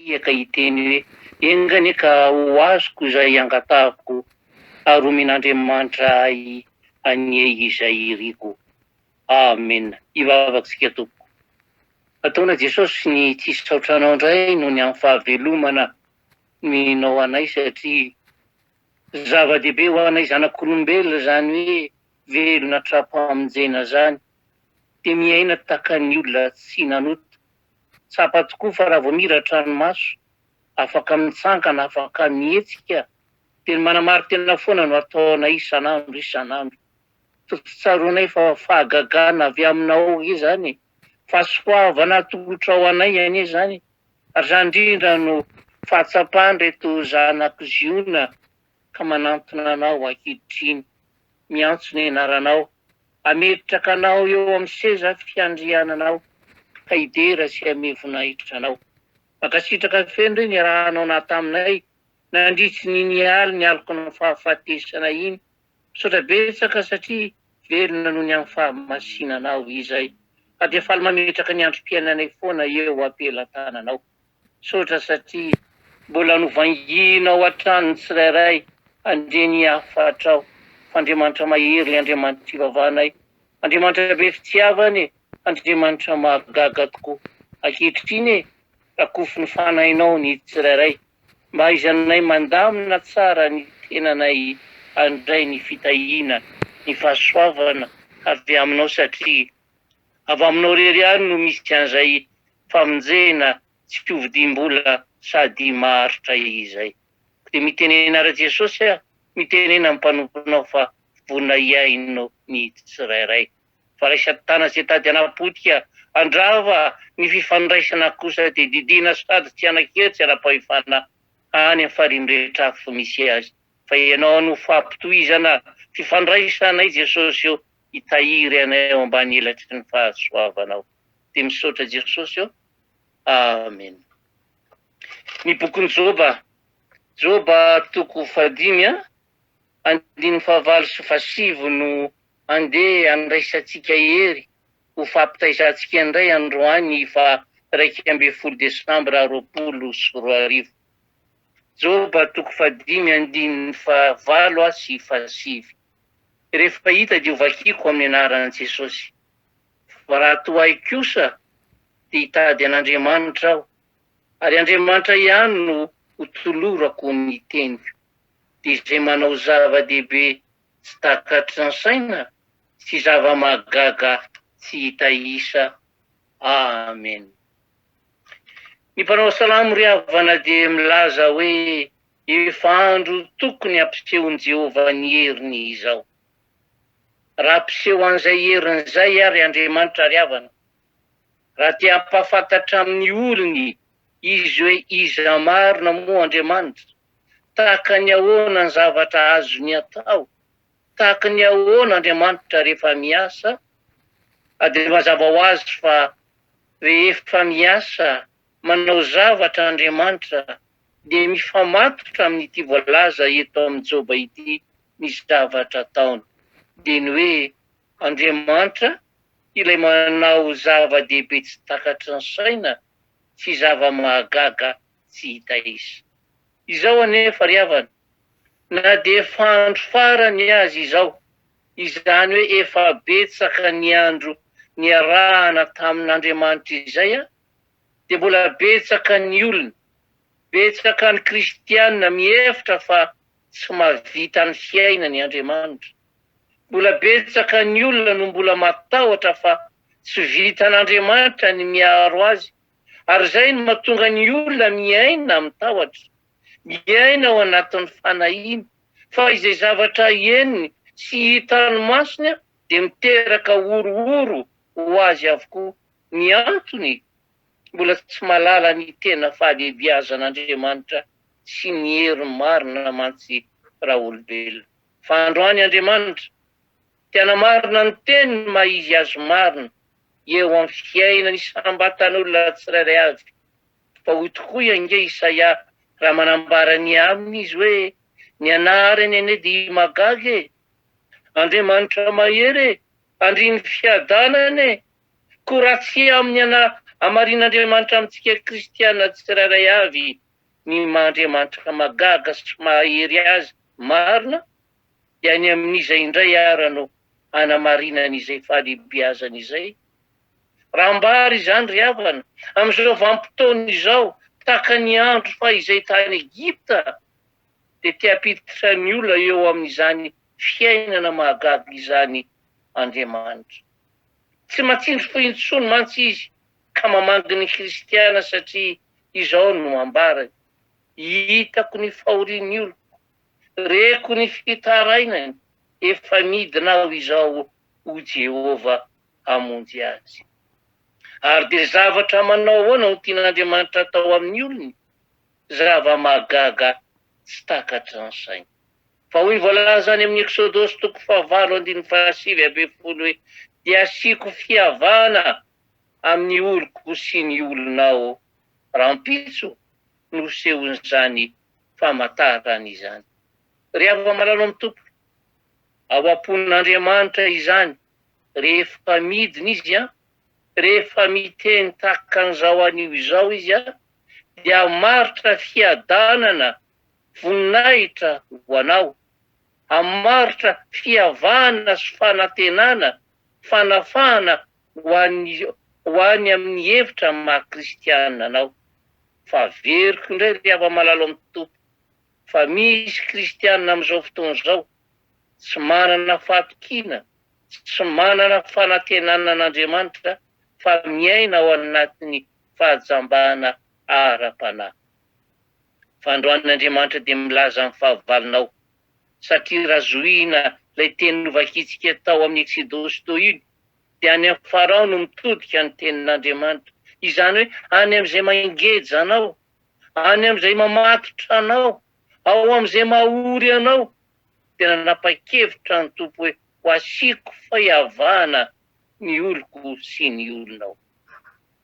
Hihiaka hiteny hoe, Enga anie ka ho azoko izay angatahako, ary homen'Andriamanitra ahy anie izay iriko. Amena. Hivavaka isika tompoko. Ataona Jesosy ny tsy hisaotra Anao indray noho ny amin'ny fahavelomana nomenao anay satria zava-dehibe ho anay zanak'olombelona izany hoe velona tra-pamonjena izany dia miaina tahaka ny olona tsy nanota. Tsapa tokoa fa raha vao mihiratra ny maso, afaka mitsangana, afaka mihetsika, dia ny manamarin-tena foana no ataonay isan'andro isan'andro. Toa tsy tsaroanay fa fahagagana avy aminao ange izany e! Fahasoavana atolotrao anay anie izany e! Ary izany indrindra no fahatsapan'ireto zanak'i Ziona ka manantona anao ankehitriny, miantso ny anaranao, hametraka anao eo amin'ny seza fiandriananao ka hidera sy hanome voninahitra anao. Mankasitraka feno re niarahanao naha taminay nandritry ny iny aliny aloky ny fahafatesana iny. Misaotra betsaka satria velona noho ny amin'ny fahamasinanao izay. Ka dia faly mametraka ny androm-piainanay foana eo am-pelatananao. Misaotra satria mbola novangianao hatrany ny tsirairay handre ny hafatrao fa Andriamanitra mahery ilay Andriamanitra ivavahanay, Andriamanitra be fitiavana e, Andriamanitra mahagaga tokoa. Ankehitriny e, rakofy ny fanahinao ny tsirairay mba hahaizanay mandamina tsara ny tenanay handray ny fitahiana, ny fahasoavana avy aminao satria Avy aminao irery ihany no misy an'izay famonjena tsy hovidiam-bola sady maharitra izay. Koa dia mitenena ara Jesosy a, mitenena amin'ny mpanomponao fa vonona hihaino ny tsirairay. Fa ilay satana izay tady hanapotika, handrava ny fifandraisana kosa dia didiana sady tsy hanan-kery tsy hanam-pahefana any amin'ny fariny rehetra afo misy azy. Fa ianao no fampitohizana fifandraisanay Jesosy o, hitahiry anay ao ambany elatry ny fahasoavanao. Dia misaotra Jesosy ô. Amen. Ny bokin'i Joba, Joba toko fahadimy a, andininy fahavalo sy fahasivy no andeha handraisantsika hery ho fampitaizantsika indray androany faha 11 desambra 2020. Joba toko fahadimy andininy fahavalo sy fahasivy. Rehefa hita dia hovakiko amin'ny anaran'i Jesosy. Fa raha toa ahy kosa dia hitady an'Andriamanitra aho, ary Andriamanitra ihany no hotolorako ny teniko. Dia izay manao zava-dehibe tsy takatry ny saina sy zava-mahagaga tsy hita isa. Amen. Ny mpanao salamo ry havana dia milaza hoe Efa andro tokony hampisehon'i Jehovah ny heriny izao. Raha hampiseho an'izay heriny izay àry Andriamanitra ry havana, raha te hampahafantatra amin'ny olony Izy hoe iza marina moa Andriamanitra, tahaka ny ahoana ny zavatra azony atao, tahaka ny ahoana Andriamanitra rehefa miasa, dia mazava ho azy fa rehefa miasa, manao zavatra Andriamanitra, dia mifamatotra amin'ity voalaza eto amin'i Joba ity ny zavatra ataony, dia ny hoe Andriamanitra ilay manao zava-dehibe tsy takatry ny saina sy zava-mahagaga tsy hita isa. Izao anefa ry havana, na dia efa andro farany aza izao, izany hoe efa betsaka ny andro niarahana tamin'Andriamanitra izay, dia mbola betsaka ny olona, betsaka ny kristiana mihevitra fa tsy mahavita ny fiainany Andriamanitra. Mbola betsaka ny olona no mbola matahotra fa tsy vitan'Andriamanitra ny miaro azy ary izay no mahatonga ny olona miaina amin'ny tahotra, miaina ao anatin'ny fanahiana fa izay zavatra henony sy hitan'ny masony dia miteraka horohoro ho azy avokoa. Ny antony, mbola tsy mahalala ny tena fahalehibiazan'Andriamanitra sy ny heriny marina mantsy raolombelona. Fa androany Andriamanitra te hanamarina ny teniny maha izy azy marina eo amin'ny fiainan'ny isam-batan'olona tsirairay avy. Fa hoy tokoa ange Isaia raha manambara ny aminy izy hoe, Ny anarany anie dia Imagaga e! Andriamanitra mahery e! Andrin'ny fiadanana e! Koa raha tsy amin'ny ana Hamarin'Andriamanitra amintsika kristiana tsirairay avy ny maha Andriamanitra mahagaga sy mahahery Azy marina, dia any amin'iza indray ara no hanamarinany izay fahalehibeazany izay? Raha ambara izany ry havana, amin'izao vanim-potoana izao, tahaka ny andro fahizay tany Egypta, dia te hampiditra ny olona eo amin'izany fiainana mahagaga izany Andriamanitra. Tsy matsindry fo intsony mantsy Izy ka mamangy ny kristiana satria izao no ambarany, Hitako ny fahorian'ny oloko, reko ny fitarainany, efa midina aho izao ho Jehovah hamonjy azy. Ary dia zavatra manao ahoana no tian'Andriamanitra atao amin'ny olony? Zava-mahagaga tsy takatry ny saina. Fa hoy ny voalaza any amin'ny Eksodosy toko fahavalo andininy fahasivy ambin'ny folo hoe, Dia asiako fihavana amin'ny oloko sy ny olonao rahampitso no sehon'izany famantarana izany. Ry hava-malalo amin'ny Tompo, ao am-pon'Andriamanitra izany rehefa midina Izy an, rehefa miteny tahaka an'izao anio izao Izy an, dia hamaritra fiadanana, voninahitra ho anao, hamaritra fihavana sy fanantenana, fanafahana ho an'ny ho any amin'ny hevitra maha kristiana anao. Fa averiko indray ry hava-malalo amin'ny Tompo fa misy kristiana amin'izao fotoana izao tsy manana fahatokiana, tsy manana fanantenana an'Andriamanitra fa miaina ao anatin'ny fahajambana ara-panahy. Fa androany Andriamanitra dia milaza amin'ny fahavalonao, satria raha zohina ilay teny novakintsika tao amin'ny Eksodosy teo iny, dia any amin'i Farao no mitodika ny tenin'Andriamanitra, izany hoe any amin'izay mangeja anao, any amin'izay mamatotra anao, ao amin'izay mahory anao, dia nanapa-kevitra ny Tompo hoe ho asiako fihavana ny oloko sy ny olonao.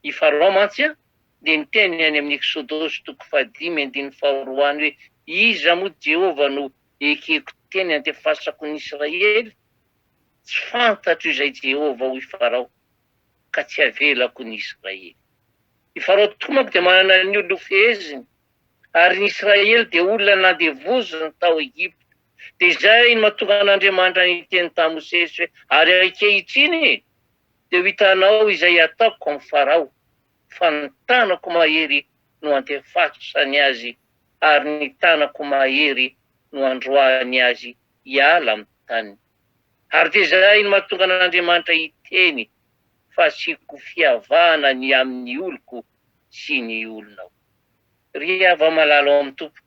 I Farao mantsy dia niteny any amin'ny Eksodosy toko fahadimy andininy faharoa any hoe, Iza moa Jehovah no ekeko teny andefasako ny Israely? Tsy fantatro izay Jehovah, hoy Farao, ka tsy havelako ny Israely. I Farao tokoa manko dia manana ny olona hofeheziny, ary ny Israely dia olona nandevoziny tao Egypta. Dia izay no mahatonga an'Andriamanitra niteny tamin'i Mosesy hoe, Ary ankehitriny dia ho hitanao izay hataoko amin'i Farao, fa ny tanako mahery no handefasany azy, ary ny tanako mahery no handroahany azy hiala amin'ny taniny. Ary dia izay no mahatonga an'Andriamanitra hiteny fa asiako fihavana ny amin'ny oloko sy ny olonao. Ry hava-malala ao amin'ny Tompo,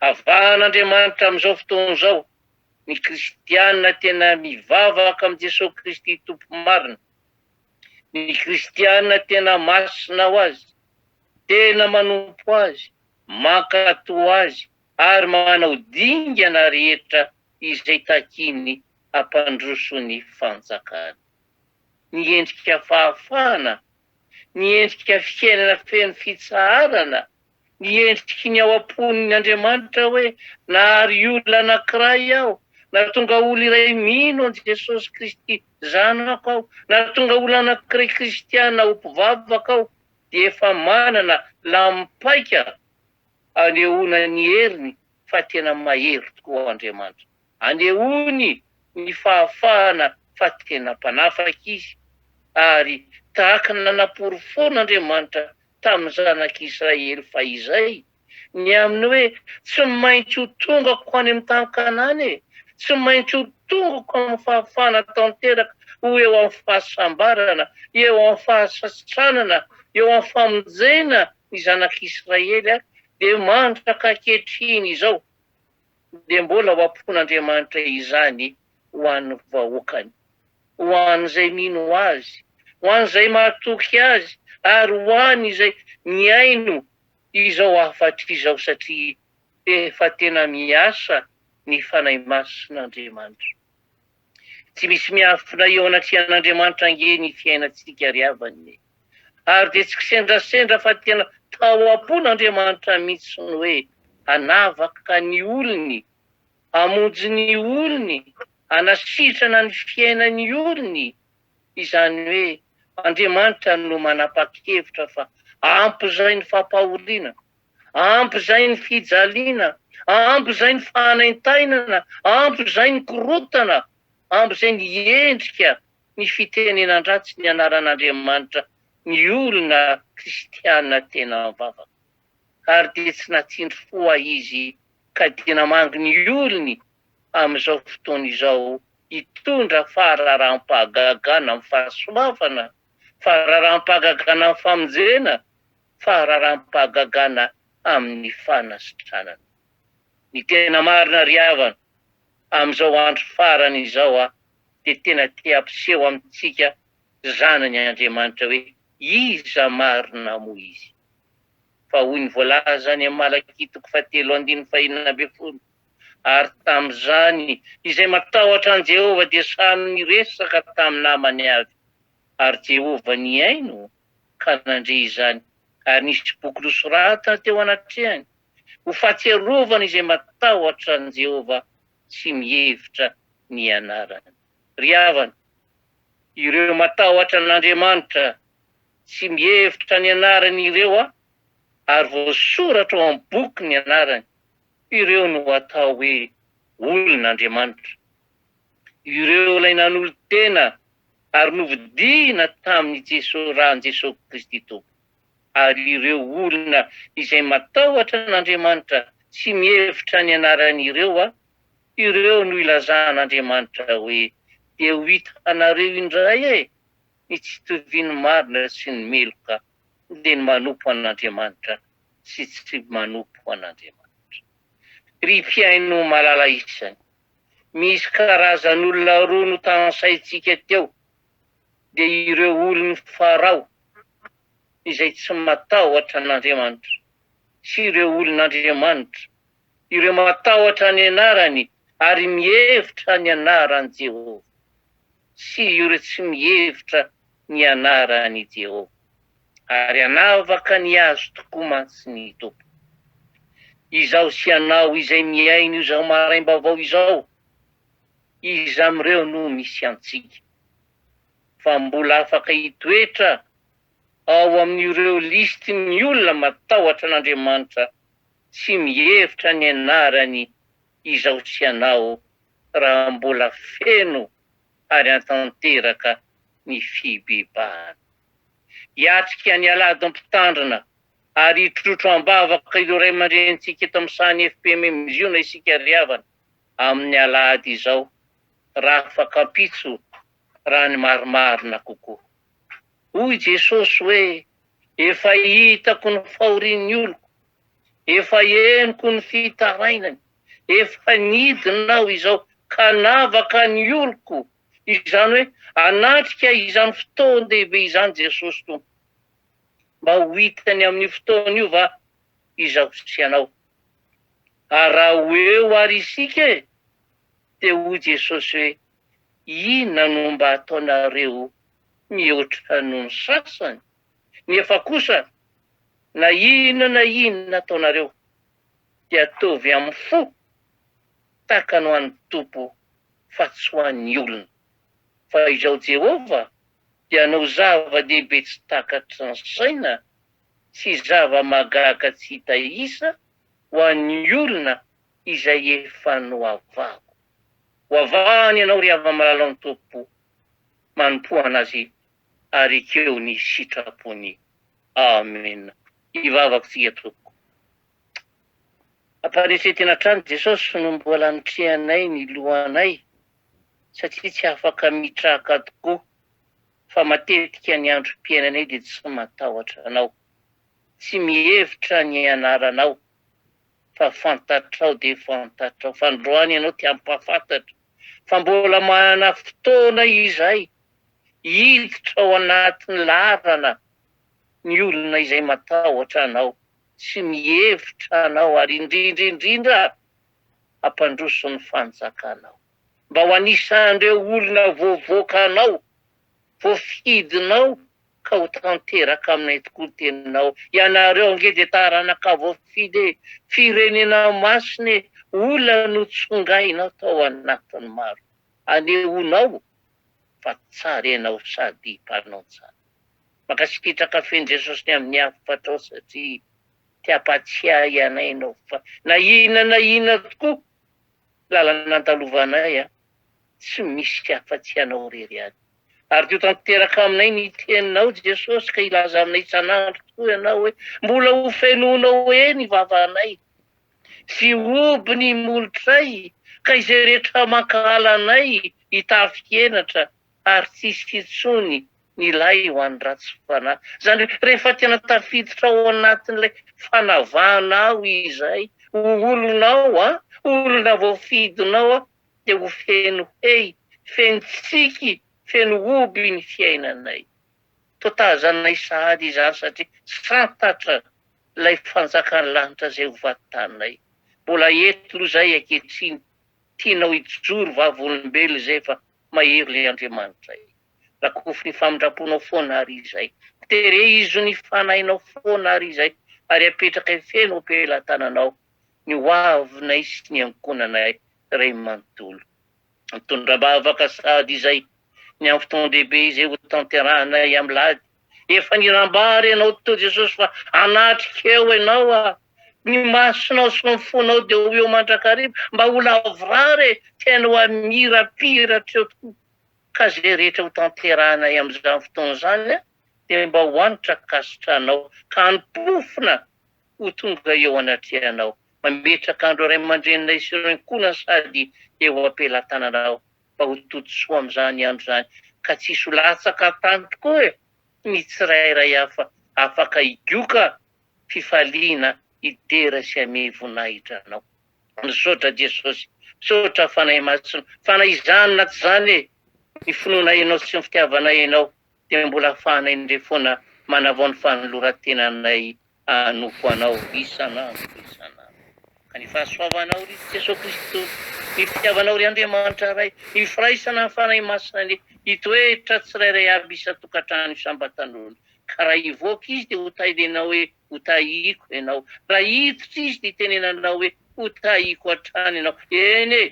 havahan'Andriamanitra amin'izao fotoana izao ny kristiana tena mivavaka amin'i Jesoa Kristy Tompo marina, ny kristiana tena masina ho Azy, tena manompo Azy, mankatò Azy ary manao dingana rehetra izay takiany hampandroso ny fanjakany. Ny endrika fahafahana, ny endrika fiainana feno fitsaharana, ny endriky ny ao am-pon'ny Andriamanitra hoe nahary olona anankiray aho, nahatonga olona iray mino an'i Jesosy Kristy Zanako aho, nahatonga olona anankiray kristiana ho mpivavaka aho, dia efa manana lamim-paika anehoana ny heriny fa tena mahery tokoa Andriamanitra. Anehoany ny fahafahana fa tena mpanafaka Izy, ary tahaka ny nanaporofoan'Andriamanitra tamin'ny zanak'Israely fahizay, ny amin'ny hoe tsy maintsy ho tongako any amin'ny tany Kanana e, tsy maintsy ho tongako amin'ny fahafahana tanteraka ho eo amin'ny fahasambarana, eo amin'ny fahasitranana, eo amin'ny famonjena ny zanak'Israely aho, dia mandraka ankehitriny izao dia mbola ho am-pon'Andriamanitra izany ho an'ny vahoakany, ho an'izay mino Azy, ho an'izay mahatoky Azy, ary ho an'izay mihaino izao hafatra izao satria efa tena miasa ny Fanahy Masin'Andriamanitra. Tsy misy miafina eo anatrehan'Andriamanitra ange ny fiainantsika ry havana e! Ary dia tsy kisendrasendra fa tena tao am-pon'Andriamanitra mihitsy ny hoe hanavaka ny olony, hamonjy ny olony, hanasitrana ny fiainan'ny olony, izany hoe. Andriamanitra no manapa-kevitra fa ampy izay ny fampahoriana, ampy izay ny fijaliana, ampy izay ny fanaintainana, ampy izay ny korontana, ampy izay ny endrika, ny fitenenan-dratsy ny anaran'Andriamanitra ny olona kristiana tena mivavaka. Ary dia tsy natsindry fo ahy izy ka dia namangy ny olony amin'izao fotoana izao hitondra fahararam-pahagagana amin'ny fahasoavana, fahararam-pahagagana amin'ny famonjena, fahararam-pahagagana amin'ny fanasitranana. Ny tena marina ry havana, amin'izao andro farany izao aho dia tena te hampiseho amintsika zanany Andriamanitra hoe iza marina moa Izy. Fa hoy ny voalaza any amin'ny Malakia toko fahatelo andininy fahenina ambin'ny folo, Ary tamin'izany, izay matahotra an'i Jehovah dia samy niresaka tamin'ny namany avy, ary Jehovah nihaino ka nandre izany, ary nisy boky nosoratana teo anatrehany, ho fahatsiarovana izay matahotra an'i Jehovah sy mihevitra ny anarany. Ry havana, ireo matahotra an'Andriamanitra sy mihevitra ny anarany ireo ary voasoratra ao amin'ny boky ny anarany, Ireo no atao hoe olon'Andriamanitra. Ireo ilay nanolo-tena ary novidiana tamin'i Jeso ran'i Jeso Kristy Tompo. Ary ireo olona izay matahotra an'Andriamanitra sy mihevitra ny anarany ireo, ireo no ilazan'Andriamanitra hoe dia ho hitanareo indray e ny tsy itovian'ny marina sy ny meloka dia ny manompo an'Andriamanitra sy tsy manompo an'Andriamanitra. Ry mpihaino malala isany, misy karazan'olona roa notanisaintsika teo, dia ireo olon'i Farao izay tsy matahotra an'Andriamanitra sy ireo olon'Andriamanitra, ireo matahotra ny anarany ary mihevitra ny anaran'i Jehovah, sy ireo tsy mihevitra ny anaran'i Jehovah. Ary hanavaka ny azy tokoa mantsy ny Tompo. Izaho sy ianao izay mihaino izao maraim-baovao izao, iza amin'ireo no misy antsika? Fa mbola afaka hitoetra ao amin'ireo listin'ny olona matahotra an'Andriamanitra sy mihevitra ny anarany izaho sy ianao raha mbola feno ary hatanteraka ny fibebahana. Hiatrika ny alahady mpitandrina ary hitrotro am-bavaka ireo ray aman-drenintsika eto amin'ny sahan'ny FPMM Ziona isika ry havana amin'ny alahady izao raha afak'ampitso raha ny marimarina kokoa. Hoy Jesosy hoe, Efa hitako ny fahorian'ny oloko, efa henoko ny fitarainany, efa nidina aho izao ka navaka ny oloko Izany hoe hanatrika izany fotoan-dehibe izany Jesosy Tompo. Mba ho hitany amin'io fotoana io va izaho sy ianao? Ary raha ho eo ary isika e, dia hoy Jesosy hoe, Inona no mba ataonareo mihoatra noho ny sasany? Nefa kosa, na inona na inona ataonareo, dia ataovy amin'ny fo tahaka ny ho an'ny Tompo fa tsy ho an'ny olona. Fa izao Jehovah dia hanao zava-dehibe tsy takatry ny saina sy zava-mahagaga tsy hita isa ho an'ny olona izay efa nohavahako. Ho avahany ianao, ry hava-malala ny Tompo, manompoana Azy ary ekeo ny sitrapony. Amena. Hivavaka isika tompoko. Ampaharesetena hatrany Jesosy no mbola anotrehanay ny lohanay satria tsy afaka mitraka tokoa fa matetika ny androm-piainanay dia tsy matahotra Anao, tsy mihevitra ny anaranao fa fantatrao dia fantatrao fa androany Ianao te hampahafantatra fa mbola manana fotoana izahay hiditra ao anatin'ny laharana ny olona izay matahotra Anao. sy mihevitra anao ary indrindra indrindra hampandroso ny fanjakanao. Mba ho anisan'ireo olona voavoakanao, voafidinao ka ho tanteraka aminay tokoa ny teninao. Ianareo ange dia taranaka voafidy e, firenena masina e, olona notsongainao tao anatin'ny maro. Anehoanao fa tsara ianao sady mpanao tsara. Mankasitraka feno Jesosy ny amin'ny hafatrao satria te hampatsiahy anay ianao fa na inona na inona tokoa lalana nandalovanay a, tsy misy afa-tsy ianao irery ihany. Ary dia ho tanteraka aminay ny teninao Jesosy ka hilaza aminay isan'andro tokoa ianao hoe mbola ho fenoinao hoe ny vavanay sy hoby ny molotray ka izay rehetra mankahala anay hitafy henatra ary tsy hisy intsony ny lay ho an'ny ratsy fanahy. Izany hoe rehefa tena tafiditra ao anatin'ilay fanavahanao izay ho olonao an, ho olona voafidinao an, dia ho feno hehy, feno tsiky, feno hoby ny fiainanay. Toa tazanay sahady izany satria santatra ilay fanjakan'ny lanitra izay ho vatanay. Mbola eto aloha izay ankehitriny, tianao hijoro vavolombelona izay fa mahery ilay Andriamanitray. Rakofy ny famindram-ponao foana àry izay. Terehizo ny fanahinao foana àry izay, ary apetrakay feno am-pelatananao ny hoavinay sy ny ankohonanay iray manontolo. Mitondra am-bavaka sahady izay ny amin'ny fotoan-dehibe izay hotanterahanay amin'ny lahady. Efa nirambara ianao teo Jesosy fa hanatrika eo ianao ah. Ny masonao sy ny fonao dia ho eo mandrakariva mba ho lavorary e, tena ho hamirapiratra eo tokoa. Ka izay rehetra hotanterahanay amin'izany fotoana izany dia mba ho hanitra ankasitranao ka hampofona ho tonga eo anatrehanao. Mametraka an'ireo ray aman-dreninay sy ireo ankohonany sady eo am-pelatananao mba ho tody soa amin'izany andro izany ka tsy hisy ho latsaka an-tany tokoa e! ny tsirairay hafa afaka higoka fifaliana hidera sy hamehy voninahitra anao. Misaotra Jesosy, misaotra Fanahy Masina fa na izany na tsy izany e! ny finoanay Ianao sy ny fitiavanay Ianao dia mbola ahafahanay indray foana manavao ny fanoloran-tenanay hanompo Anao isan'andro isan'andro. Ka ny fahasoavanao ry Jesoa Kristy Tompo, ny fitiavanao ry Andriamanitra Ray, ny firaisana ny Fanahy Masina anie hitoetra tsirairay aby isan-tokantrano isam-batan'olona. Ka raha hivoaka izy dia hotahirenao hoe hotahiko ianao. Raha hiditra izy dia hitenenanao hoe hotahiko hatrany ianao. Eny e!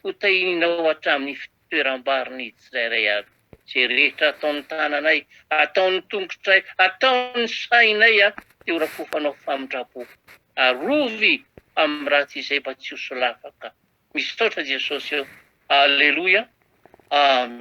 Hotahianao hatramin'ny fitoeram-bariny tsirairay avy. Izay rehetra ataon'ny tananay, ataon'ny tongotray, ataon'ny sainay dia ho rakofanao famindram-po. Arovy amin'ny ratsy izay mba tsy ho solafaka. Misaotra Jesosy ô. Aleloia. Amen.